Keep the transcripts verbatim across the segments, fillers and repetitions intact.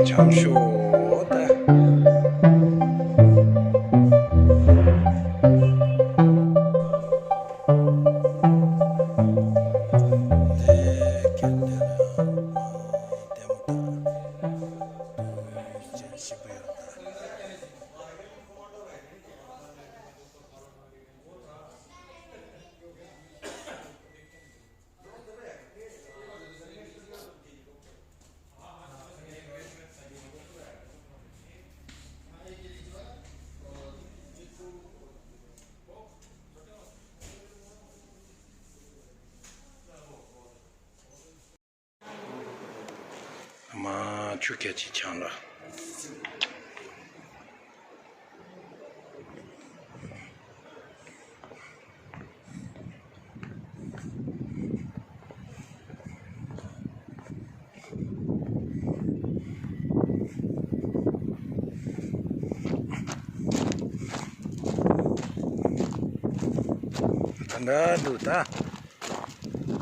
འཆམ་ཤོག་ད། མ་ཆུ་ཁྱེར་གྱིས་ཆང་ལ། ད་འདྲ་འདུག་ད།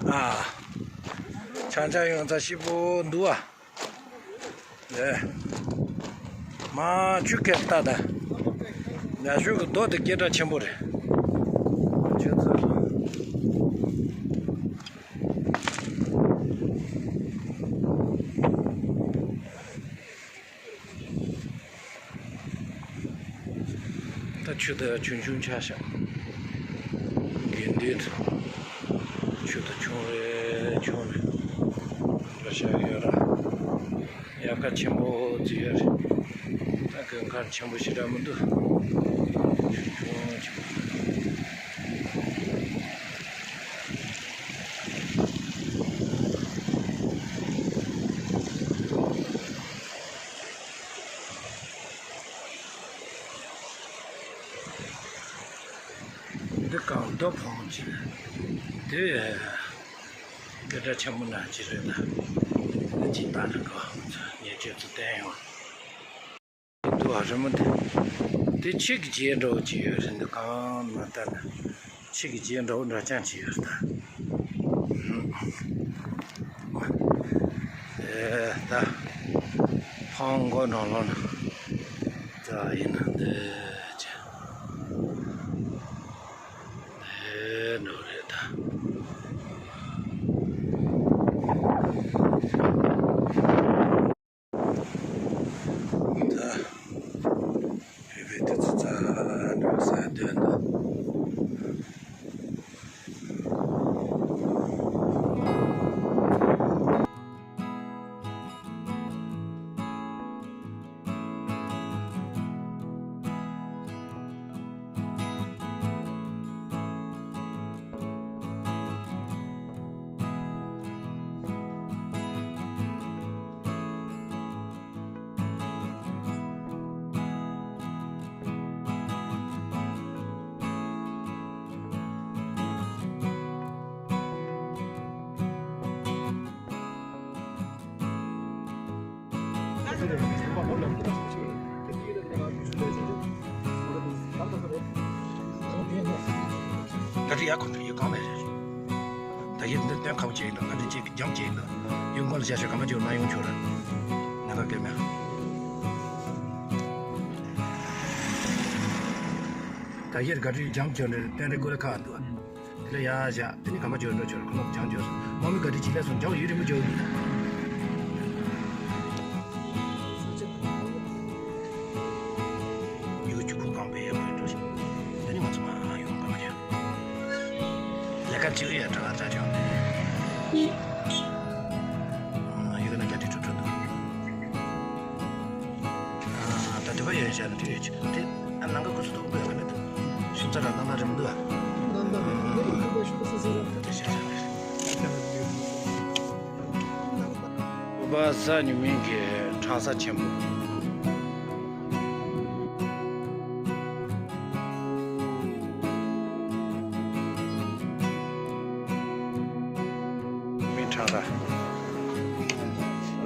ཨ། ཆང་ཆང་ཡོང་ཚ་ཞིབ་པོ་འདུག་ཨ། ལེ། མ་ཆུ་ཁེར་ལྟ་ད། ན་ཞོ་གི་རྡོ་དེ་སྐད་གྲགས་ཆེན་པོ་རེད། ཁྱོད་ཚོ། ད་ཆུ་ད་ཆུང་ཆུང་ཆགས་ཤག་དགེ་འདུན་ཆུ་ད་ཆུང་རེ་ཆུང་རེ་འགྲོ་ཤག་ཡོད་ར། དབྱར་ཁ་ཆེན་པོ་ཅིག་ཡོད་རེད། ད་དགུན་ཁ་ཆེན་པོ་ཞེ་དྲག་མི་འདུག་ཆུང་ཆུང་ཆུང་། འདི་གང་རྡོ་ཕོང་ཅིག་འདི་སྐད་གྲགས་ཆེན་པོ་ན་ཅི་རེད་ད། འདི་ཅིག་ལྟ་ན་གོ་ངས་ཁྱོད་ཚོ་བསྟན་ཡོང་། འདུག་ཨ་རི་མོ་འདི། འདི་ཆུ་གི་རྗེས་འགྲོ་ཅིག་ཡོད་རེད། འདི་གང་མ་ལྟ་ན་ཆུ་གི་རྗེས་འགྲོ་འདྲ་ཅང་ཅིག་ཡོད་རེད་ད། ཨེ་ད། ཕང་མགོ་ནང་ལོག་ན། ད་ཡིན་ན་འདི་ཅི། འདི་འགྲོ་རེད་ད། ད། བོད་པའི་དུས་ཚོད་ཙམ་འགྲོ་ས་དོན་དུ། ད་རེས་ཡག་ཁོ་ན་ཡོད་གང་མེད་རེད། ད་ཡིན་འདི་ སྟོན་ཁ་བོ་བྱས་ཡིན་དང་ང་འདྲ་ཅིག་རྒྱང་བྱས་ཡིན་དང་ཡུལ་སྐོར་ལ་བཞག་ཞོར་ག་མ་བྱོས་མ་ཡོང་ཆོག་ར། ང་ག་གེ་མེད། ད་ཡེར་ག་རི་རྒྱང་བྱོས་ནས་སྟོན་རི་ཀུ་ལ་ཁ་འདུག་དེ་ལ་ཡ་བཞག་དེ་ནི་ག་མ་བྱོས་འགྲོ་ཆོག་ར་ཁོ་ན་རྒྱང་བྱོས་སོང་མ་མི་ག་རི་ཅིག་ལས་སོང་རྒྱང་ཡུལ་རི་མི་བྱོས་འདུག་ཡུལ་གྱི་ཁུག་གང་པའི་ཡག་པོ་འགྲོ་ཞིང་། དེ་ནི་ང་ཚོ་མ་ཡོང་ག་མ་ཡོང་། ལས་ཀ་བྱེད་ཀྱི་ཡོད་གྲྭ་བ་དྲ་ཆོག་ཡོད་ན་ག་དེ་གྲུབ་གྲུབ་འདུག་ད་དེ་བ་ཡོད་བྱས་ན་དེ་ཡོད་ཆོག་དེ་ཨ་ནང་ག་ཁུ་སུ་ཏོག་པོ་ཡོད་ག་མེད་དུ་ཤུགས་ཚ་ར་ནང་ན་རེ་མི་འདུག་ཨ། ནང་ན་རེ་མི་འདུག་ཨ། ཤུགས་ཚ་ཟེར་ར་དེ་བྱས་བྱས། ཨོ་བ་གཟའ་ཉི་མའི་གི་ཁྲང་ས་ཆེན་པོ། མི་ཁྲང་ར།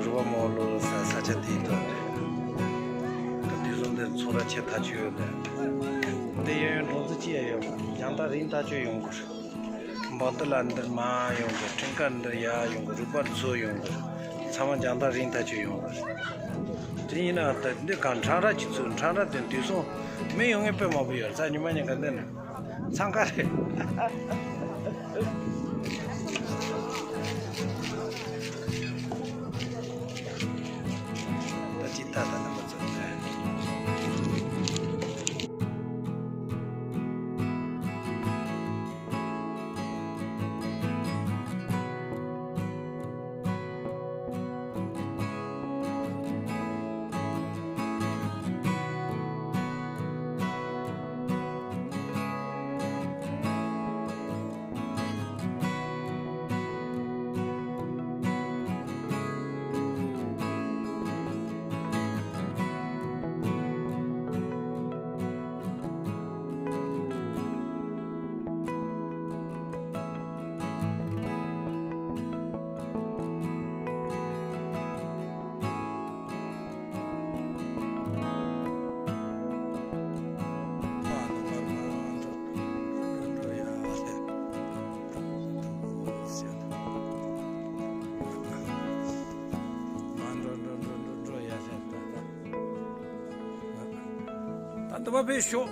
རུ་བ་མོ་ལོ་ས་ས་ཆ་དེའི་དོན་རེད། ད་དུས་སང་འདིར་ཚོང་ར་ཆེ་ཐག་ཆོད་ཡོད་རེད། འདི་ཡོད་ཡོད་འགྲོ་ཚུལ་ཅི་ཡང་ཡོད་མ་རེད། རྒྱང་ཐག་རིང་ཐག་ཆོད་ཡོང་དགོས་རེད། འབངས་འདི་ལ་འདིར་མར་ཡོང་དགོས། སྤྲིན་དཀར་འདིར་ཡར་ཡོང་དགོས། རུ་པར་ཚོ་ཡོང་དགོས། ཚང་མ་རྒྱང་ཐག་རིང་ཐག་ཆོད་ཡོང་དགོས། དེ་ཡིན་ན་ད་འདི་གང་ཁྲང་ར་གྱི་ཚུལ་ཁྲང་ར་དེ་དུས་སང་མི་ཡོང་ངེས་དཔེ་མང་པོ་ཡོད་རེད། གཟའ་ཉི་མ་ཉིན་ག་འདི་ནས་འཚང་ཁ་རེད། ད་ཅི་ད་ད་ནམ་པ་ཚོ་རེད། ད་འདི་མ་ཕེབས་ཤོག་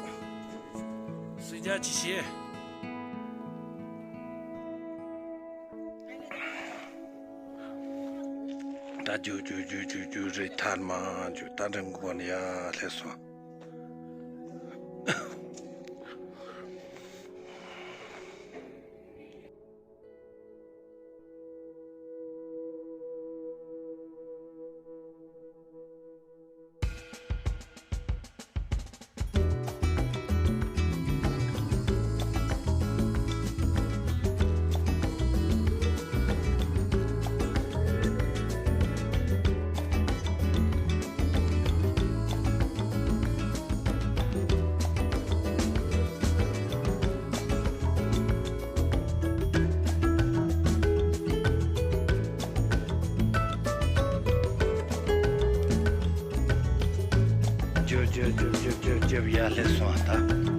སུས་རྒྱ་ཆེ་ཤེས། ད་རྒྱུག་རྒྱུག་རྒྱུག་རྒྱུག་རྒྱུག་རི་ཐར་མ་རྒྱུག་ད་འདྲ་འགུག་ནས་ཡར་སླེབས་སོང་། རྒྱབ་རྒྱབ་རྒྱབ་རྒྱབ་རྒྱབ་རྒྱབ་ཡར་སླེབས་སོང་ཨ་ད།